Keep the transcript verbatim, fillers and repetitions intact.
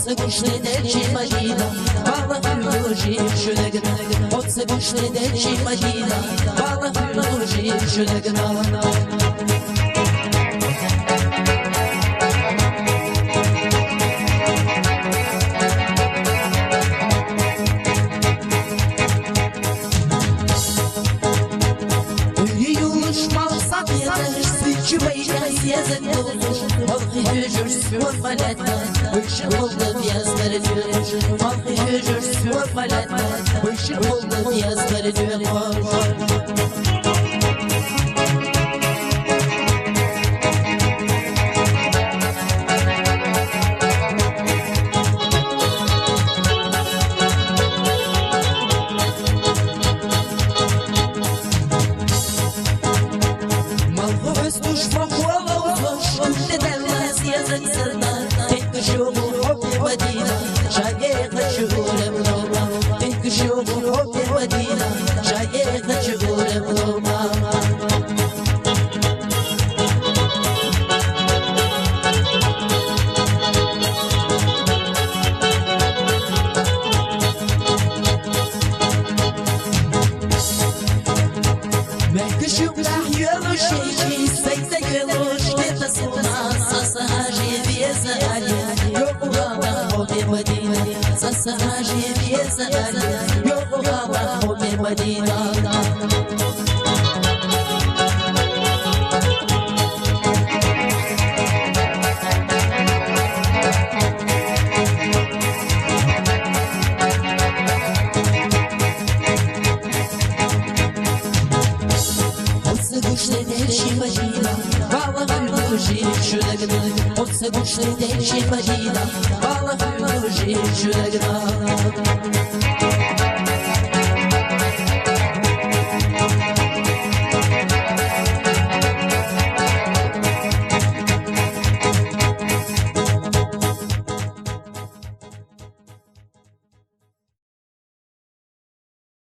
Отса гушни делчи Мадина, бала хьуьлужи шуьлегна. Отса гушни делчи Мадина, бала хьуьлужи шуьлегна. Уьйюлуш малсат янаш, сичи байкас язык болуш, малхи хьуьжуьр суьр малятна, быш болду язлар дюгуш, малхи хьуьжуьр суьр малятна, быш болду язлар дюгуш. Малхуз туш махуала узуш, кунте даллас язык сырна, тенкшугу хопи Мадина, шаге хачурем лома, тенкшугу хопи Мадина, шаге хачурем лома. Мекшук тахьюлу шейчи, сайта гелуш, кета суна, саса хажи веза али, йокугала ходе Мадина, саса хажи веза али, йокугала ходе Мадина. Отса гушни делчи Мадина, бала хьуьлужи шуьлегна. Отса гушни делчи Мадина, бала хьуьлужи шуьлегна.